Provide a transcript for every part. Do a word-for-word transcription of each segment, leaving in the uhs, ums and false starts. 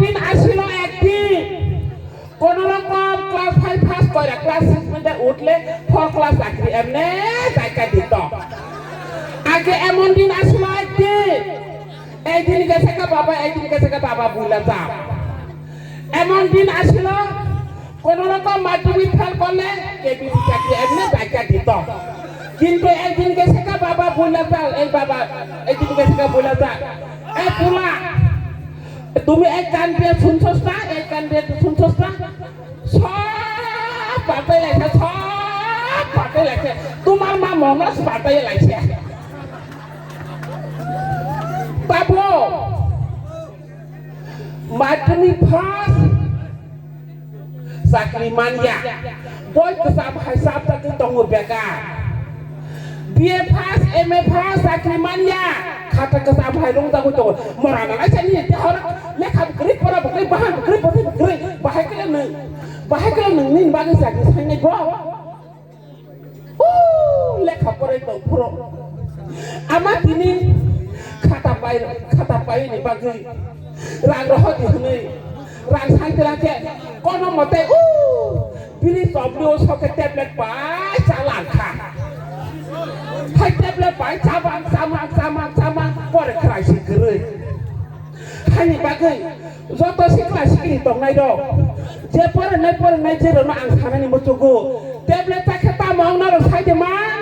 দিন আসিল একদিন, কোন রকম ক্লাস ফাইভ পাস করে ক্লাস সিক্স মধ্যে উঠলে ফোর ক্লাস চাকরি এমনি জায়গা দিত। আগে এমন দিন আসিল একদিন, একদিন গেছে গা বাবা, একদিন গেছে গা বাবা বুঝলা যা। এমন দিন আসিল, কোন রকম মাধ্যমিক ফেল করলে কেবিসি চাকরি এমনি জায়গা দিত। কিন্তু একদিন গেছে গা বাবা বুঝলা যা, এই বাবা, একদিন গেছে গা বুঝলা যা, এই পোলা, তুমি এক কান দিয়ে শুনছস না, এক কান দিয়ে শুনছস না, সব পাতাই লাগছে, সব পাতাই লাগছে। তোমার মা মনস পাতাই লাগছে। বাবু, মাধ্যমিক পাস, চাকরি মানিয়া। Boi kwcham hai chap chapwi tongo bekar. B A pass, M A pass, chakri manya. Khata kwcham hai rung jagwi tongo. Mora nanai chani, dehor lekha bwkrwi, pora bwkrwi, bahan bwkrwi, bwthai bwkrwi. Bahai khe nwng, bahai khe nwng nini bagwi chakri sainai bo. Ooh, lekha porai tong phuro. Ama tini khata pai, khata paini bagwi. Rang rohor di hwnwi, rang saitwla khe, kono mote, u, bini chopli o sok khe tablet bai cha lang kha. Hai tablet bai chabang, chamang, chamang, chamang, pore khwrai si kwrwi. Haini bagwi, joto sikla sikli tongnai rok, je porinai, porinai je rokno ang sanani muchugo, tablet cha khe tamo wng norok sai de man?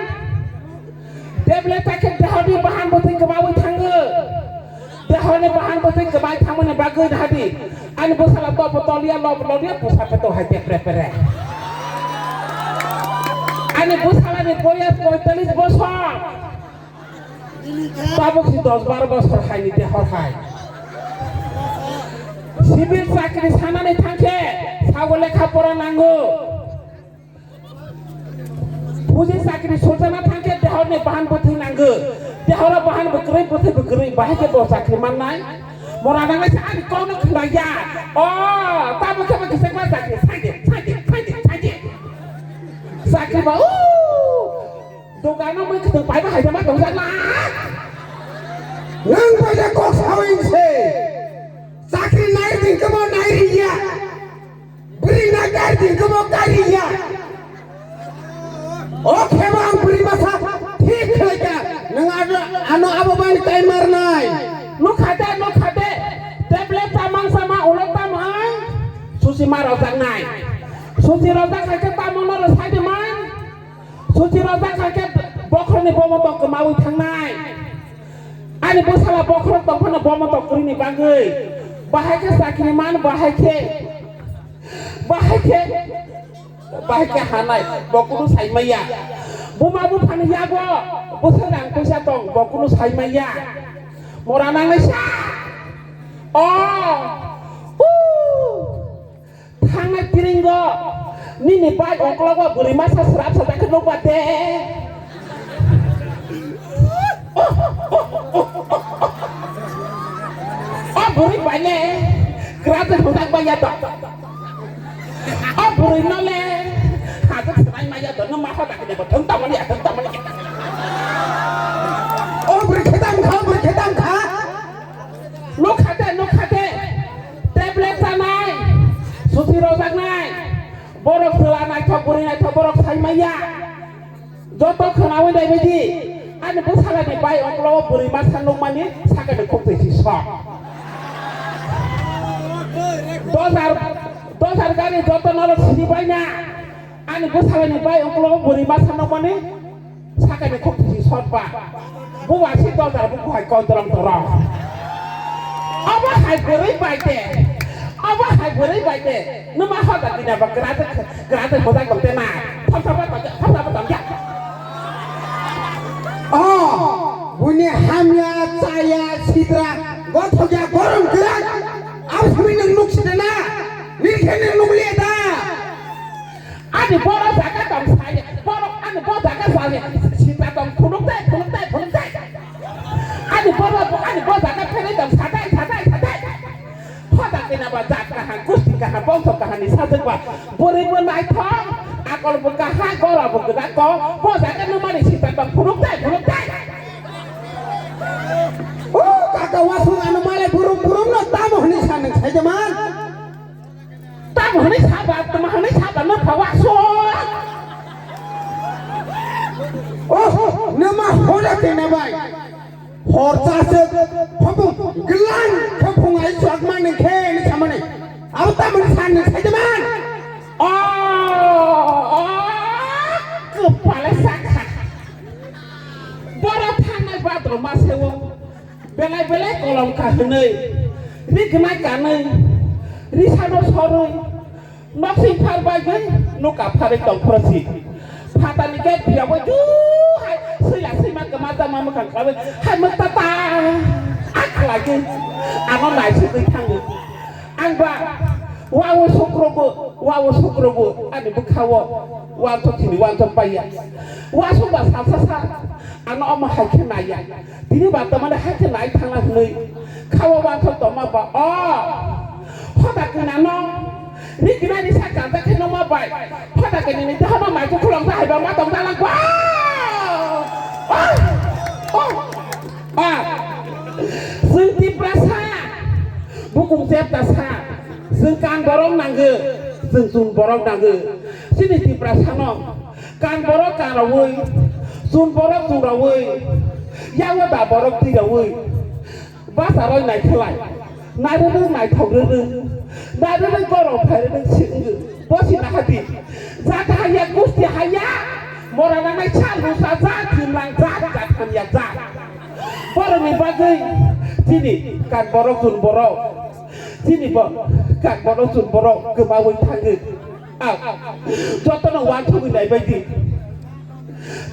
Tablet cha khe dehorni bahan bwtwi kwmaui thango. Dehorni bahan bwtwi kwmai thangmani bagwi hadi. Ani bwsala tobo toliya, lob loliya, bwsa peto hai pepre pere. Ani bwsalani boyas poitalis bosor. Tabuk si dos baro bosor haini dehor hai. Civil chakri sanani thangkhe sago lekha pora nango. Puji chakri sojana thangkhe dehorni bahan bwtwi nango. Dehoro bahan bwkrwi, bwtwi bwkrwi, bahai khe bo chakri mannai. Mora nangnai se ani kokno khwlaiya. O, tamo khe bo kisa kla chakri, saide, saide, saide, saide. Chakri ba, o, dogano mui khwtwng paiba haijama tongjakla. Nwng bai da kok sawi se. Chakri nai ringkhe bo nai ringya. Bwrwi na gari di, gobo gari ya. O kheba ang bwrwi masa thik khlai kha. Nwng ano, ano abo bani tai marnai. Nukha de, nukha de. Tablet chamang sama ulo tamang. Susi ma rojak nai. Susi rojak nai khe tamang no rosai de man. Susi rojak nai khe bokhorni bomo tok kwmawi thangnai. Ani bwsala bokhorok tongphano bomo tok kwrwini bagwi. Bahai khe chakri man, bahai khe Bahai khe, bahai khe hanai, bo kunu sai maya. Buma buphani yago bwswk rang puisa tong, bo kunu sai maya. Mora nangnai sa. O. U. Thangnai tiringo. Nini bai ongklogo bwrwi masa srap sa dakhe nukba de. O bwrwi bai le kwrajwk hwnjak bai ya to. O bwrwi no le hajwk swmai mai ya to, no ma hoda khe bo thwng tongmani ya, thwng tongmani ya. O bwrwi khe tamo kha, o bwrwi khe tamo kha. Nukha de, nukha de. Tablet chanai, susi rojaknai. Borok chwla naithok, bwrwi naithok, borok sai maya. Joto khwnaui naibaidi, ani bwsalani bai ongkologo bwrwi masa nukmani sakani khuktwi si sok. Dojar, dojar gari joto norok sini baina. Ani bwsalani bai ongkologo bwrwi masa nukmani sakani khuktwi si sok ba. Buwa si dojar buku hai koi dorong dorong. Obo hai bwrwi bai de. Obo hai bwrwi bai de. Numa hoda dina ba grade grade hoda kote na. Thapsa ba thapsa ba thapsa. Oh, buni hamya chaya sidra gothokya gorong kwrak. Abo simi nang nuk sida na. Nirkhe nang nuk liya da. Ani boro jaga tong sai, boro ani bo jaga sai, sita tong phunuk dai, phunuk dai, phunuk dai. Ani boro, ani bo jaga phere tong sadai, sadai, sadai. Hoda kena ba jat kaham, gusti kaham, bongso kaham ni sajak ba. Bwrwi bo naithok, akol bo kaham, gora bo gwdang ko, bo jaga no mani sita tong phunuk dai, phunuk dai. O, Ka wasung ano malai burum burum no tamo hwnwi sa nang sai jaman. Tamo hwnwi saba, tamo hwnwi saba no pha wasung. Oh, nama hoda kena bai. Horcha se phopung glan phopung ai chwak mani khe ni samani. Abo tamo sa nang sai jaman. Oh, oh, kwpale sakha. Boro thangnai badro ma sewo. Belai belai kolom kahwnwi, ri gwnai kanwi, ri sano sorwi, noksing phar bagwi, nuka pharwi tong phrosi. Phatani gate phiyawi ju hai, swila swima kwma tama mwkhang khawi, hai mwktata, a khlaiwi, ano naisugwi thango. Ang ba, wawo sukrogo, wawo sukrogo, ani bwkhao, wantok thini wantok paiya. Wasung ba salsa sa, ano omo hai khe naiya. Tini ba tamani hai khe nai thangna hwnwi. Khawo wantok tongma ba, o, hoda kwnano, ri kwnani sa kanta khe nongma bai. Hoda kwnani dehono mai khulong ta hai ba ma tong ta lang ba. O, o. Ah, chwng Tiprasa, bukung cheptasa, chwng kan borok nango, chwng chun borok nango. Chini Tiprasano kan borok karaui, chun borok churaui, yago da borok tiraui, basa roi naikhlai. Narwrwng naithok rwrwng, narwrwng gorok phai rwrwng singwng, bosi nahadi. Jat haya, gusti haya, mora nangnai sal rusa jat, himlang jat, jat hamya jat. Borokni bagwi chini kan borok chun borok, chini bo kan borok chun borok kwmaui thangwi. Ang jotono uansugwi naibaidi.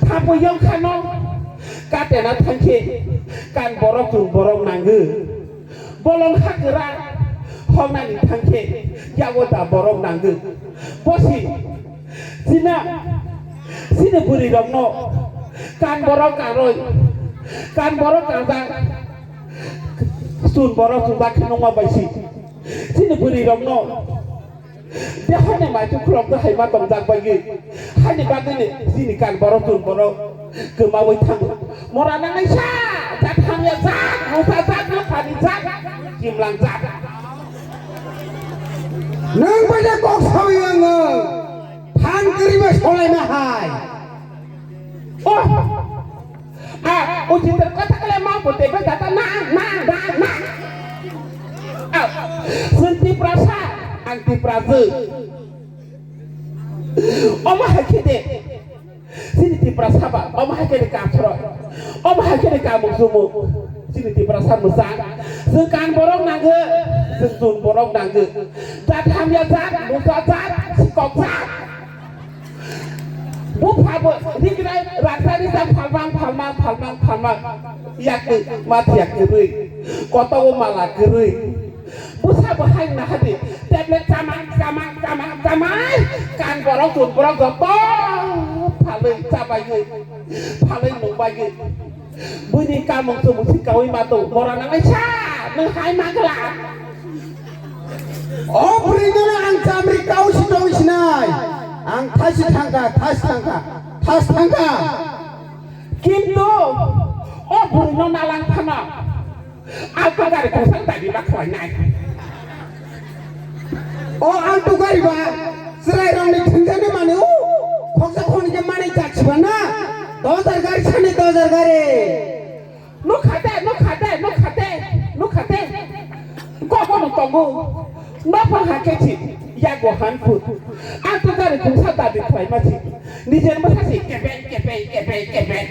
Thapoi yongkhano katena thangkhe kan borok chun borok nango. Bolong hakwra hongnani thangkhe yago da borok nango. Bosi china chini bwrwirokno kan borok kanroi, kan borok kanjak, chun borok chunjak khe nongma baisi. Chini bwrwirokno Dehorni maitu khulok twi hai ma tongjak bagwi. Haini bagwini chini kan borok chun borok kwmaui thango. Mora nangnai sa, jat hamya jat, musa jat, muphani jat, kimlang jat. Nwng bai da kok saui ang nwng. Phan kwrwi bai solai ma hai. Oh! Ah, ujitor kotha kale ma bo tebe data na, na, na, na. Ah, chwng Tiprasa, ang Tiprajwk. Omo hai khe de. Chini Tiprasa ba, omo hai khe de kathoro. Omo hai khe de kamung sumung. Chini Tiprasa mwchang. Chwng kan borok nango, chwng chun borok nango. Jat hamya jat, musa jat, sikok jat. Bupha bo rikrai raksari sa phalmang, phalmang, phalmang, phalmang. Yak ma thiya kwrwi. Koto o mala kwrwi. Busa bo hai na hadi. Tablet chama, chama, chama, chama. Kan borok, chun borok joto phalwi chabaigwi. Phalwi nungbaigwi. Buini kamung chumung si kaui ma tong. Mora nangnai sa. Nwng hai ma gla. O bwrwino ang chamri kau si tongwi sinai. Ang thasi thangkha, thasi thangkha, thasi thangkha. Kintu o bwrwino nalang phano. Ang to gari kosang tadi ma khwlainai. O ang to gari ba. Chwrairokni thwngjani mani o. Khoksa khoni khe mani jak siba na. Dos hajar gari sani dos hajar gari. Nukha de, nukha de, nukha de, nukha de. Kok bono tongo. Nophang hakhe si, yago han phut. Ang to gari kungsa dabi khlaima si. Nijer bwsa si kebeng, kebeng, kebeng, kebeng.